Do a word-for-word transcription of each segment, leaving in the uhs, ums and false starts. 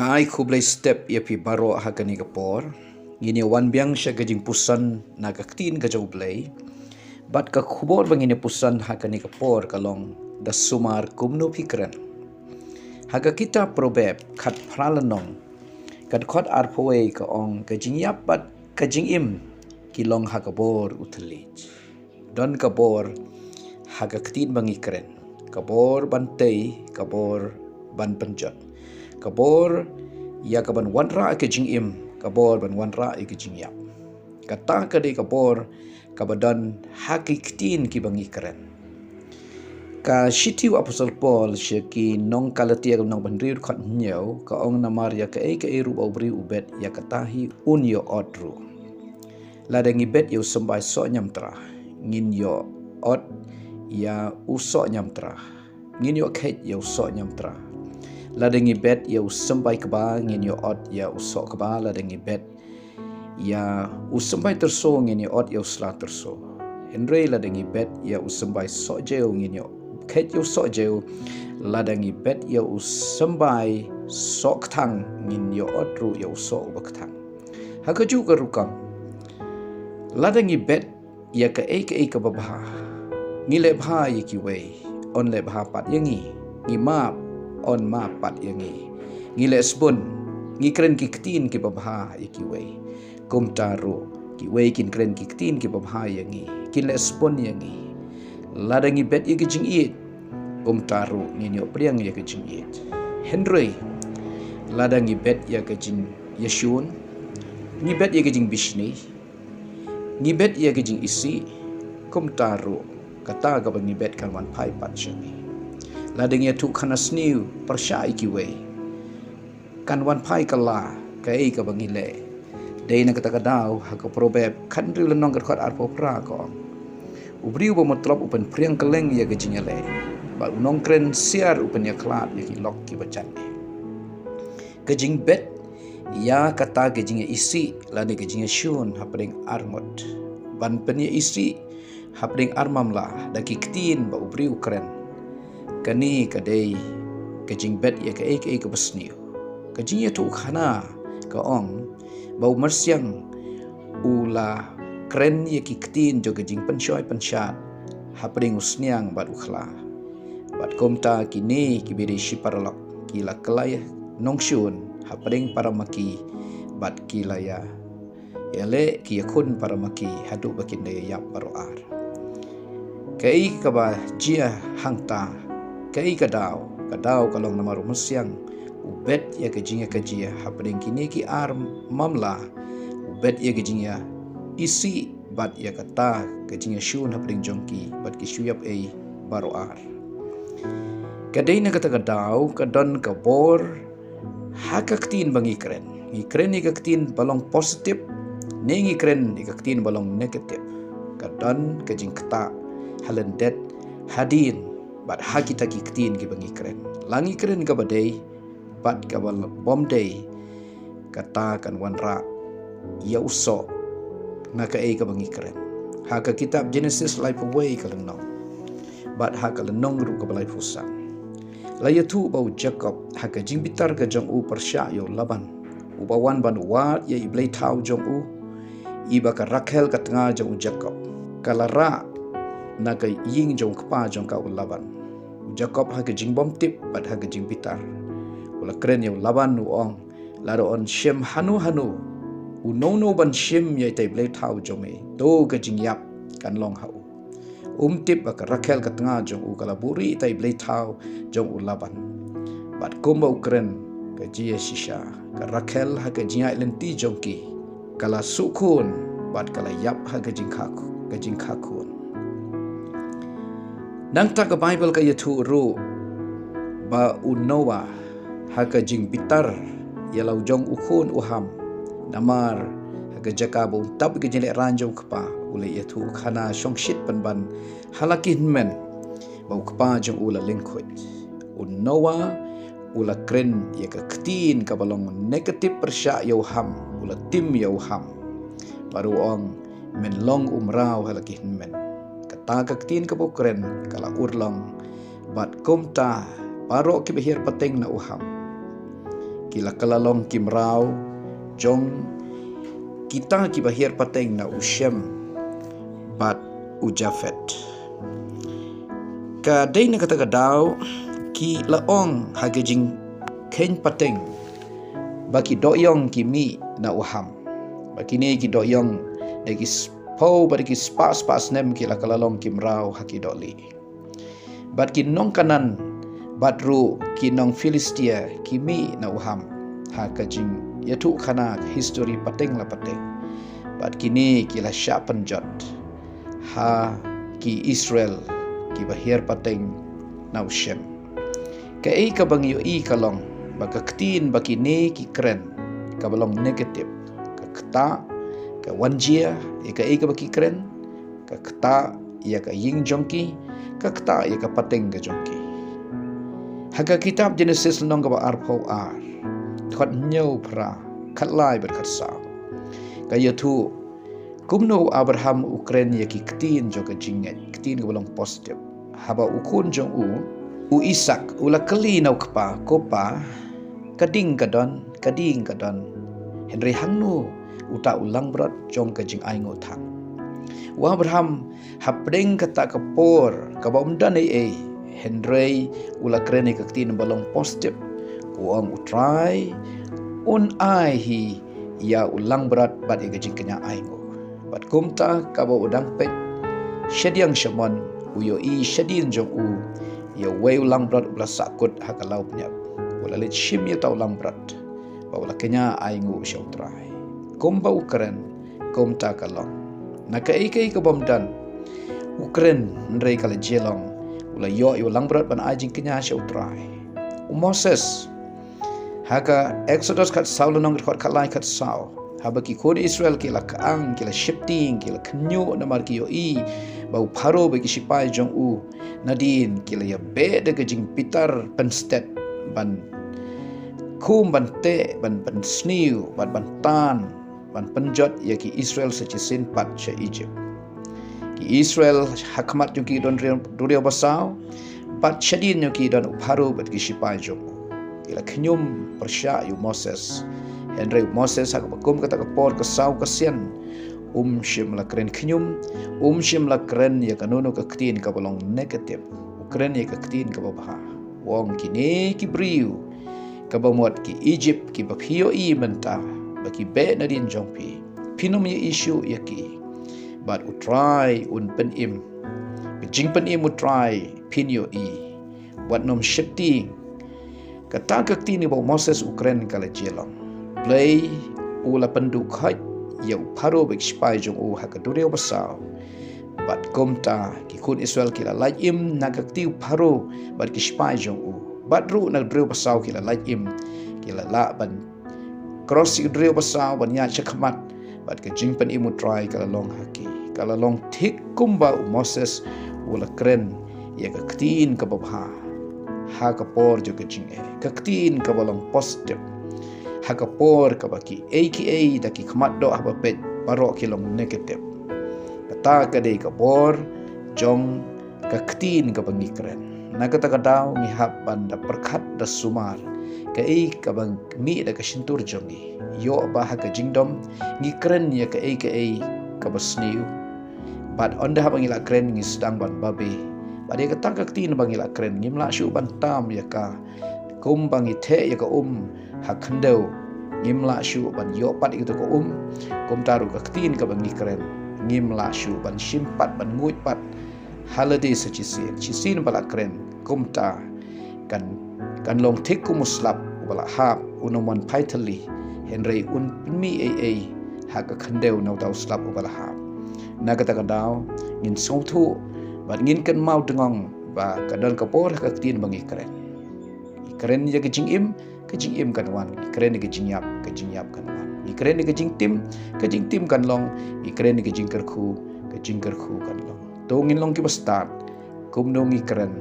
Ai khublei step ïa phi baroh ha kane ka por. Ngin ïa wan biang sha ka jingpuson na ka ktien ka jong U Blei. Bad ka khubor ba ngin ïa puson ha kane ka por ka long da sumar kumno phi kren. Ha ka kitab Proverb khatphra lynnong, ka dkhot arphew wei ka ong, ka jingïap bad ka jingim ki long ha ka bor u thylliej. Don ka bor ha ka ktien ba ngi kren. Ka bor ban tei, ka bor ban pynjot. Ka bor ïa ka ban wanrah ka jingim, ka bor ban wanrah ïa ka jingïap. Kata ka dei ka bor kaba don ha ki ktien kiba ngi kren. Ka shithi u Apostol Paul sha ki nong Galatia ka lynnong ba hynriew dkhot hynñiew ka ong, namar ïa kaei kaei ruh ba u briew u bet, ïa kata hi un ïoh ot ruh. Lada ngi bet ïa u symbai soh ñiamtra, ngin ïoh ot ïa u soh ñiamtra. Ngin ïoh kheit ïa u soh ñiamtra. Lada ngi bet ïa u symbai kba, ngin ïoh ot ïa u soh kba. Lada ngi bet ïa u symbai tyrso, ngin ïoh ot ïa u sla tyrso. Hynrei lada ngi bet ïa u symbai soh jeu, ngin ïoh kheit ïa u soh jeu. Lada ngi bet ïa u symbai soh kthang, ngin ïoh ot ruh ïa u soh uba kthang. Ha kajuh ka rukom, lada ngi bet ïa kaei kaei kaba bha, ngi leh bha ïa kiwei, yn leh bha pat ïa ngi. Ngi map, yn map pat ïa ngi. Ngi leh sbun, ngi kren ki ktien kiba bha ïa kiwei. Kumta ruh kiwei kin kren ki ktien kiba bha ïa ngi, kin leh sbun ïa ngi. Lada ngi bet ïa ka jingïeit, kumta ruh ngin ïoh pdiang ïa ka jingïeit. Hynrei lada ngi bet ïa ka jingïashun, ngi bet ïa ka jingbishni, ngi bet ïa ka jingisih, kumta ruh kata kaba ngi bet kan wan phai pat sha ngi. Lada ngi ïathuh khana sniew pyrshah ïa kiwei, kan wan phai kylla kaei kaba ngi leh. Dei na kata ka daw ha ka Proverb khathynriew lynnong ka dkhot arphew phra ka ong, u briew ba mutlop u pynphriang kylleng ïa ka jingïaleh, bad u nongkren siar u pynïakhlad ïa ki lok kiba jan. Ka jingbet ïa kata ka jingïaisih lane ka jingïashun hapdeng arngut, ban pynïaisih hapdeng armamla da ki ktien ba u briew u kren, kane ka dei ka jingbet ïa kaei kaei kaba sniew. Ka jingïathuh khana ka ong ba u myrsiang u la kren ïa ki ktien jong ka jingpynshoi pynshad hapdeng u sniang bad u khla. Bad kumta kine kiba dei shi paralok ki la kylla nongshun hapdeng para ma ki, bad ki la ïa ïaleh ki ïakhun para ma ki haduh ba kin da ïap baroh ar. Kaei kaba jia hangta, kaei ka daw? Ka daw ka long namar u myrsiang u bet ïa ka jingïakajia hapdeng kine ki ar mamla, u bet ïa ka jingïaisih bad ïa kata ka jingïashun hapdeng jong ki, bad ki shu ïap ei baroh ar. Ka dei na kata ka daw ka don ka bor ha ka ktien ba ngi kren. Ngi kren ïa ka ktien ba long positive, ne ngi kren ïa ka ktien ba long negative. Ka don ka jingktah ha lyndet, hadien, bad ha kita ki ktien kiba ngi kren. La ngi kren kaba dei bad kaba bym dei, kata kan wanrah ïa u soh na kaei kaba ngi kren. Ha ka kitab Genesis laiphew wei ka lynnong, bad ha ka lynnong ruh kaba laiphew san, la ïathuh ba u Jakob ha ka jingbitar ka jong u pyrshah ïa u Laban, uba wan ban wad ïa i blei thaw jong u, iba ka Rakhel ka tnga jong u Jakob, ka la rah na ka ïing jong u kpa jong ka u Laban. U Jakob ha ka jingbymtip bad ha ka jingbitar, u la kren ïa u Laban, u ong, lada yn shim hano hano, uno uno ban shim ïa itai i blei thaw jong me, to ka jingïap kan long ha u. Um tip ba ka Rakhel ka tnga jong u ka la buhrieh itai i blei thaw jong u Laban. Bad kumba u kren, ka jia shisha, ka Rakhel ha ka jingïaid lynti jong ki ka la shu khun, bad ka la ïap ha ka jingkha, ka jingkha khun. Nangta ka Baibl ka ïathuh ruh ba u Noah ha ka jingbitar ïa la u jong u khun u Ham, namar ha ka jaka ba un tap ïa ka jinglehrain jong u kpa, u la ïathuh khana shongshit pynban ha la ki hynmen ba u kpa jong u la lyngkhuid. U Noah u la kren ïa ka ktien kaba long negative pyrshah ïa u Ham, u la tim ïa u Ham. Bad u ong, men long u mraw ha la ki hynmen. Kata ka ktien kaba u kren ka la urlong, bad kumta baroh kiba hiar pateng na u Ham. ki la kylla long ki mraw jong kita kiba hiar pateng na u Shem bad u Japhet. Ka dei na kata ka daw ki la ong ha ka jingkheiñ pateng ba ki dohïong ki mih na u Ham, ba kine ki dohïong da ki spah, ba da ki spah spah snem ki la kylla long ki mraw ha ki dohlieh. Bad ki nong Kanaan bad ruh ki nong Philistia ki mih na u Ham ha ka jingïathuhkhana ka histori pateng la pateng. Bad kine ki la shah pynjot ha ki Israel kiba hiar pateng na u Shem. Kaei kaba ngi ïohi ka long ba ka ktien ba kine ki kren kaba long negative, ka ktah, ka wan jia ïa kaei kaba ki kren, ka ktah ïa ka ïing jong ki, ka ktah ïa ka pateng ka jong ki. Ha ka kitab Genesis lynnong kaba arphew ar, dkhot hynñiew, phra, khatlai bad khatsaw, ka ïathuh kumno u Abraham u kren ïa ki ktien jong ka jingngeit, ktien kaba long positive. Haba u khun jong u, u Isaak, u la kylli na u kpa, "Ko pa, ka ding ka don, ka ding ka don, hynrei hangno uta u langbrot jong ka jingainguh thang?" U Abraham, hapdeng kata ka por kaba um don ei ei, hynrei u la kren ïa ka ktien ba long positive. U ong, "U Trai un ai hi ïa u langbrot bad ïa ka jingkñia ainguh." Bad kumta kaba u dang peit shadiang shamon, u ïohi shadien jong u ïa uwei u langbrot uba la sahkut ha ka lawpñiap. U la leit shim ïa uta u langbrot bad u la kñia ainguh sha U Trai. Kumba u kren, kumta ka long. Na kaei kaei ka bym don u kren, hynrei ka la jia long, u la ïoh ïa u langbrot ban ai jingkñia sha U Trai. U Moses, ha ka Exodus khatsaw lynnong, dkhot khatlai khatsaw, haba ki khun Israel ki la kyang, ki la sheptieng, ki la khynñiuh namar ki ïohi ba u Pharaoh bad ki shipai jong u nadien ki la ïabeh da ka jingbitar pynstet ban khum, ban teh, ban, ban pynsniew, ban, ban tan, ban pynjot ïa ki Israel sa shisien pat sha Egypt. Ki Israel ha khmat jong ki don duriaw, duriaw basaw, bad shadien jong ki don u Pharaoh bad ki shipai jong u. Ki la khñium pyrshah ïa u Moses. Hynrei u Moses ha kaba kum kata ka por ka saw ka sien, um shym la kren khñium, um shym la kren ïa kano kano ka ktien kaba long negative. U kren ïa ka ktien kaba bha. U ong, "Kine ki briew kaba mut ki Egypt kiba phi ïohi mynta ba ki beh nadien jong phi, phin ym ïohi shuh ïa ki. Bad U Trai un pynim. Ka jingpynim U Trai phin ïohi. Wat nym sheptieng." Kata ka ktien ba u Moses u kren ka la jia long. Blei u la pynduh khoit ïa u Pharaoh bad ki shipai jong u ha ka duriaw basaw. Bad kumta ki khun Israel ki la lait im na ka kti u Pharaoh bad ki shipai jong u. Bad ruh na ka duriaw basaw ki la lait im, ki la lah ban cross ïa ka duriaw basaw ban ïaid sha khmat. Bad ka jingpynim U Trai ka la long ha ki. Ka la long thik kumba u Moses u la kren ïa ka ktien kaba bha ha ka por jong ka jingeh, ka ktien kaba long positive. Ha ka por kaba kiei kiei da ki khmat doh haba peit baroh ki long negative. Kata ka dei ka bor jong ka ktien kaba ngi kren. Na kata ka daw ngi hap ban da pyrkhat da sumar kaei kaba mih da ka shyntur jong ngi. Ïoh ba ha ka jingdom ngi kren ïa kaei kaei kaba sniew. Bad ynda haba ngi la kren ngi sdang ban babe. Bad ïa kata ka ktien ba ngi la kren ngim lah shuh ban tam ïa ka. Kumba ngi theh ïa ka um ha khyndew, ngim lah shuh ban ïoh pat ïa kata ka um. Kumta ruh ka ktien kaba ngi kren ngim lah shuh ban shim pat, ban nguid pat ha lade sa shisien. Shisien ba la kren kumta kan, kan long thik kum u slap uba la hap, un ym wan phai thylli, hynrei un pynmih ei ei ha ka khyndew na uta u slap uba la hap. Na kata ka daw ngin sngewthuh bad ngin kynmaw tnong ba ka don ka bor ha ka ktien ba ngi kren. Ngi kren ïa ka jingim, ka jingim kan wan. Ngi kren ïa ka jingïap, ka jingïap kan wan. Ngi kren ïa ka jingtim, ka jingtim kan long. Ngi kren ïa ka jingkyrkhu, ka jingkyrkhu kan long. To ngin long kiba stad. Kumno ngi kren,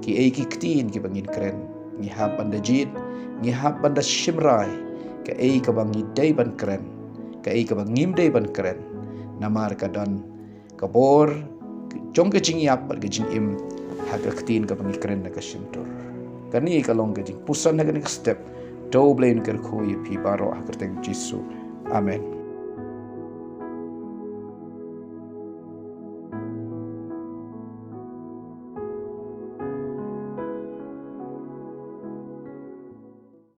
kiei ki ktien kiba ngin kren, ngi hap ban da jied, ngi hap ban da shim rai kaei kaba ngi dei ban kren, kaei kaba ngim dei ban kren. Namar ka don ka bor jong ka jingïap bad ka jingim ha ka ktien kaba ngi kren na ka shyntur. Kane ka long ka jingpuson ha kane ka step. To Blei un kyrkhu ïa phi baroh ha kyrteng Jisu. Amen.